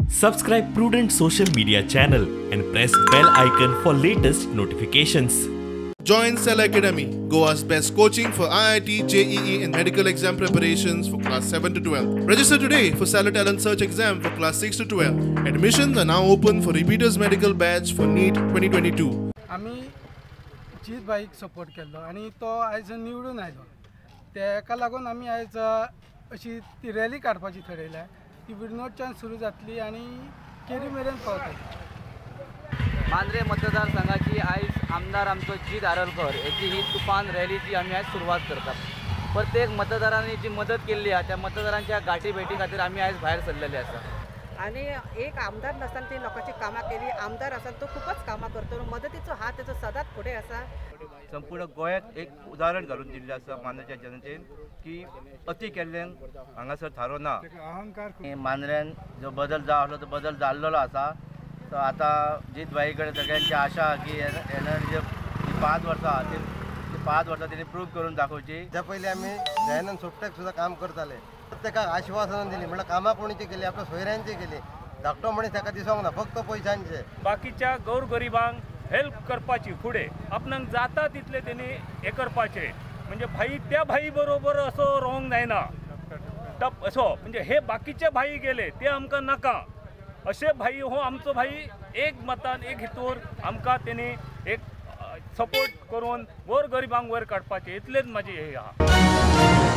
Subscribe Prudent Social Media channel and press bell icon for latest notifications. Join Cell Academy, Goa's best coaching for IIT, JEE and medical exam preparations for class 7 to 12. Register today for Stellar Talent Search exam for class 6 to 12. Admissions are now open for repeaters medical batch for NEET 2022. आमी जीत भाईक support केल्लो आनी तो आयज निवडून आयलो. तेका लागून आमी आयज अशी ती रॅली काडपाची थरयल्या. ती विर्नोडच्यान सुरू जातली आनी केरी मेरेन पावतली. मांद्रे मतदारसंघाची आयज आमदार आमचो जीत आरोलकर हेची ही तुफान रॅलीची आमी आयज सुरवात करता. प्रत्येक मतदारांनी जी मदत केल्ली आसा त्या मतदारांच्या गाठी भेटी खातीर आमी आयज भायर सरलेले आसा. आनी एक आमदार नासतना ती लोकांची कामां केली. आमदार आसा तो खूबच कामां करता, मदतीचो हात तेजो सदांच फुडें आसा. संपूर्ण गोंयांत एक उदाहरण घालून दिल्लें आसा मांद्रेच्या जनतेन की अती केल्ल्यान हांगासर थारो ना. मांद्र्यान जो बदल जाय आसलो तो बदल जाल्लो आसा. सो आतां जीत भाई कडेन सगळ्यांची आशा की येणारी जे 5 वर्सां ती 5 वर्सां तेणी प्रूव करून दाखोवची. त्या पयलीं आमी दयानंद सोपटेक सुद्दां काम करताले. ताका आश्वासनां दिली, म्हणल्यार कामां कोणीची केली, आपल्या सोयऱ्यांची केली. धाकटो मनीस ताका दिसोंक ना, फक्त पयशांचे. बाकीच्या गोरगरिबांक हेल्प करपाची फुडें आपणाक जाता तितले तेणी हें करपाचें. म्हणजे भाई त्या भाई बरोबर असो रोवंक जायना टप असो, म्हणजे हे बाकीचे भाई गेले ते आमकां नाका. अशे भाई हो आमचो भाई एक मतान एक हितूर आमकां तेणी एक सपोर्ट करून गोरगरिबांक वयर काडपाचें, इतलेंच म्हाजें हें आहा.